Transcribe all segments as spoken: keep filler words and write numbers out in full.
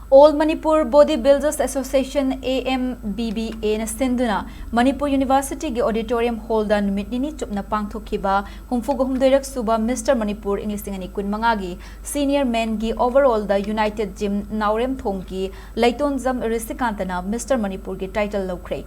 All Manipur Body Builders Association, A M B B A ꯅ ꯁꯤꯟꯗꯨꯅ ꯃꯅꯤꯄꯨꯔ ꯌꯨꯅꯤꯚꯔꯁꯤꯇꯤꯒꯤ auditorium ꯍꯣꯜꯗ ꯅꯨꯃꯤꯠ ꯅꯤꯅꯤ ꯆꯨꯞꯅ ꯄꯥꯡꯊꯣꯛꯈꯤꯕ ꯍꯨꯝꯐꯨꯒ ꯍꯨꯝꯗꯣꯏꯔꯛ ꯁꯨꯕ ꯃꯤꯁꯇꯔ ꯃꯅꯤꯄꯨꯔ ꯏꯪ ꯂꯤꯁꯤꯡ ꯑꯅꯤ ꯀꯨꯟꯃꯉꯥꯒꯤ ꯁꯤꯅꯤꯌꯔ ꯃꯦꯟꯒꯤ ꯑꯣꯚꯔꯑꯣꯜꯗ ꯌꯨꯅꯥꯏꯇꯦꯗ ꯖꯤꯝ ꯅꯥꯎꯔꯦꯝꯊꯣꯡꯒꯤ ꯂꯩꯇꯣꯟꯖꯝ ꯔꯤꯁꯤꯀꯥꯟꯇꯅ ꯃꯤꯁꯇꯔ ꯃꯅꯤꯄꯨꯔꯒꯤ ꯇꯥꯏꯇꯜ ꯂꯧꯈ꯭ꯔꯦ꯫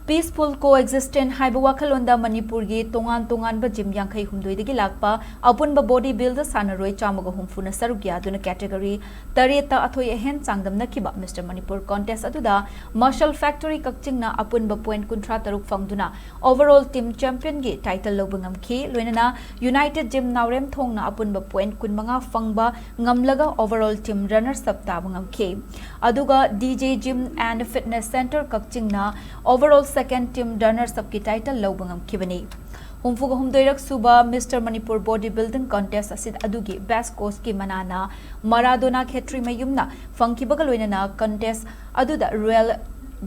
Peaceful Coexistence ꯍꯥꯏꯕ ꯋꯥꯈꯜꯂꯣꯟꯗ ꯃꯅꯤꯄꯨꯔꯒꯤ ꯇꯣꯉꯥꯟ ꯇꯣꯉꯥꯟꯕ ꯖꯤꯝ ꯌꯥꯡꯈꯩ ꯍꯨꯝꯗꯣꯏꯗꯒꯤ ꯂꯥꯛꯄ ꯑꯄꯨꯟꯕ ꯕꯣꯗꯤ ꯕꯤꯜꯗꯔ ꯁꯥꯟꯅꯔꯣꯏ ꯆꯥꯝꯃꯒ ꯍꯨꯝꯐꯨꯅ ꯁꯔꯨꯛ ꯌꯥꯗꯨꯅ ꯀꯦꯇꯦꯒꯣꯔꯤ ꯇꯔꯦꯠꯇ ꯑꯊꯣꯏ ꯑꯍꯦꯟ ꯆꯥꯡꯗꯝꯅꯈꯤꯕ ꯃꯤꯁꯇꯔ ꯃꯅꯤꯄꯨꯔ ꯀꯣꯟꯇꯦꯁ ꯑꯗꯨꯗ ꯃꯁꯜ ꯐꯦꯛꯇꯣꯔꯤ ꯀꯛꯆꯤꯡꯅ ꯑꯄꯨꯟꯕ ꯄꯣꯏꯟꯠ ꯀꯨꯟꯊ꯭ꯔꯥ ꯇꯔꯨꯛ ꯐꯪꯗꯨꯅ ꯑꯣꯚꯔꯑꯣꯜ ꯇꯤꯝ ꯆꯦꯝꯄꯤꯌꯟꯒꯤ ꯇꯥꯏꯇꯜ ꯂꯧꯕ ꯉꯝꯈꯤ꯫ ꯂꯣꯏꯅꯅ ꯌꯨꯅꯥꯏꯇꯦꯗ ꯖꯤꯝ ꯅꯥꯎꯔꯦꯝꯊꯣꯡꯅ ꯑꯄꯨꯟꯕ ꯄꯣꯏꯟꯠ ꯀꯨꯟꯃꯉꯥ ꯐꯪꯕ ꯉꯝꯂꯒ ꯑꯣꯚꯔꯑꯣꯜ ꯇꯤꯝ ꯔꯟꯅꯔꯁ ꯑꯞ ꯇꯥꯕ ꯉꯝꯈꯤ꯫ ꯑꯗꯨꯒ D J Gym and Fitness Centre ꯀꯛꯆꯤꯡꯅ ꯑꯣꯚꯔꯑꯣꯜ ꯁꯦꯀꯦꯟꯗ ꯇꯤꯝ ꯔꯟꯅꯔꯁ ꯑꯞꯀꯤ ꯇꯥꯏꯇꯜ ꯂꯧꯕ ꯉꯝꯈꯤꯕꯅꯤ꯫ ꯍꯨꯝꯐꯨꯒ ꯍꯨꯝꯗꯣꯏꯔꯛ ꯁꯨꯕ Mister Manipur body building contest ꯑꯁꯤ ꯑꯗꯨꯒꯤ ꯕꯦꯁ ꯀꯣꯁꯀꯤ ꯃꯅꯥꯅ ꯃꯔꯥꯗꯣꯅꯥ ꯈꯦꯇ꯭ꯔꯤꯃꯌꯨꯝꯅ ꯐꯪꯈꯤꯕꯒ ꯂꯣꯏꯅꯅ ꯀꯣꯟꯇꯦꯁ ꯑꯗꯨꯗ ꯔꯣꯌꯦꯜ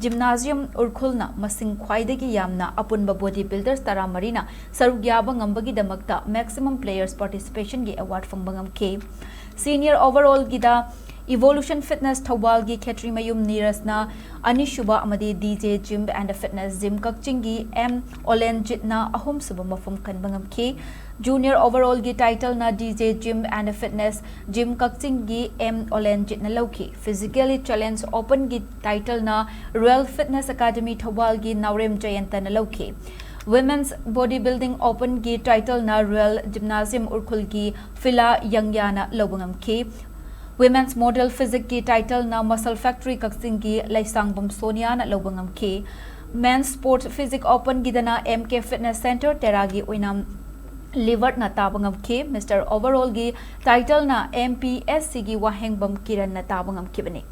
ꯖꯤꯝꯅꯥꯖꯤꯌꯝ ꯎꯔꯈꯨꯜꯅ ꯃꯁꯤꯡ ꯈ꯭ꯋꯥꯏꯗꯒꯤ ꯌꯥꯝꯅ ꯑꯄꯨꯟꯕ ꯕꯣꯗꯤ ꯕꯤꯜꯗꯔꯁ ꯇꯔꯥꯃꯔꯤꯅ ꯁꯔꯨꯛ ꯌꯥꯕ ꯉꯝꯕꯒꯤꯗꯃꯛꯇ ꯃꯦꯛꯁꯤꯃꯝ ꯄ꯭ꯂꯦꯌꯔꯁ ꯄꯥꯔꯇꯤꯁꯤꯄꯦꯁꯟꯒꯤ ꯑꯦꯋꯥꯔꯗ ꯐꯪꯕ ꯉꯝꯈꯤ꯫ ꯁꯤꯅꯤꯌꯔ ꯑꯣꯚꯔꯑꯣꯜꯒꯤꯗ ꯏꯚꯣꯂꯨꯁꯟ ꯐꯤꯠꯅꯦꯁ ꯊꯧꯕꯥꯜꯒꯤ ꯈꯦꯇ꯭ꯔꯤꯃꯌꯨꯝ ꯅꯤꯔꯖꯅ ꯑꯅꯤꯁꯨꯕ ꯑꯃꯗꯤ D J Gym and Fitness Gym ꯀꯛꯆꯤꯡꯒꯤ ꯑꯦꯝ ꯑꯣꯂꯦꯟꯖꯤꯠꯅ ꯑꯍꯨꯝꯁꯨꯕ ꯃꯐꯝ ꯀꯟꯕ ꯉꯝꯈꯤ꯫ ꯖꯨꯅꯤꯌꯔ ꯑꯣꯚꯔꯑꯣꯜꯒꯤ ꯇꯥꯏꯇꯜꯅ D J Gym and Fitness Gym ꯀꯛꯆꯤꯡꯒꯤ ꯑꯦꯝ ꯑꯣꯂꯦꯟꯖꯤꯠꯅ ꯂꯧꯈꯤ꯫ ꯐꯤꯖꯤꯀꯦꯂꯤ ꯆꯦꯂꯦꯟꯖ ꯑꯣꯄꯟꯒꯤ ꯇꯥꯏꯇꯜꯅ ꯔꯣꯌꯦꯜ ꯐꯤꯠꯅꯦꯁ ꯑꯦꯀꯥꯗꯃꯤ ꯊꯧꯕꯥꯜꯒꯤ ꯅꯥꯎꯔꯦꯝ ꯖꯌꯟꯇꯅ ꯂꯧꯈꯤ꯫ ꯋꯤꯃꯦꯟꯁ ꯕꯣꯗꯤ ꯕꯤꯜꯗꯤꯡ ꯑꯣꯄꯟꯒꯤ ꯇꯥꯏꯇꯜꯅ ꯔꯣꯌꯦꯜ ꯖꯤꯝꯅꯥꯖꯤꯌꯝ ꯎꯔꯈꯨꯜꯒꯤ ꯐꯤꯂꯥ ꯌꯪꯌꯥꯅ ꯂꯧꯕ ꯉꯝꯈꯤ꯫ ꯋꯤꯃꯦꯟꯁ ꯃꯣꯗꯦꯜ ꯐꯤꯖꯤꯛꯀꯤ ꯇꯥꯏꯇꯜꯅ ꯃꯁꯜ ꯐꯦꯛꯇꯣꯔꯤ ꯀꯛꯆꯤꯡꯒꯤ ꯂꯩꯁꯥꯡꯕꯝ ꯁꯣꯅꯤꯌꯥꯅ ꯂꯧꯕ ꯉꯝꯈꯤ꯫ ꯃꯦꯟꯁ ꯁ꯭ꯄꯣꯔꯠꯁ ꯐꯤꯖꯤꯛ ꯑꯣꯄꯟꯒꯤꯗꯅ ꯑꯦꯝ ꯀꯦ ꯐꯤꯠꯅꯦꯁ ꯁꯦꯟꯇꯔ ꯇꯦꯔꯥꯒꯤ ꯑꯣꯏꯅꯥꯝ ꯂꯤꯕꯔꯠꯅ ꯇꯥꯕ ꯉꯝꯈꯤ꯫ ꯃꯤꯁꯇꯔ ꯑꯣꯚꯔꯑꯣꯜꯒꯤ ꯇꯥꯏꯇꯜꯅ ꯑꯦꯝ ꯄꯤ ꯑꯦꯁ ꯁꯤꯒꯤ ꯋꯥꯍꯦꯡꯕꯝ ꯀꯤꯔꯟꯅ ꯇꯥꯕ ꯉꯝꯈꯤꯕꯅꯤ꯫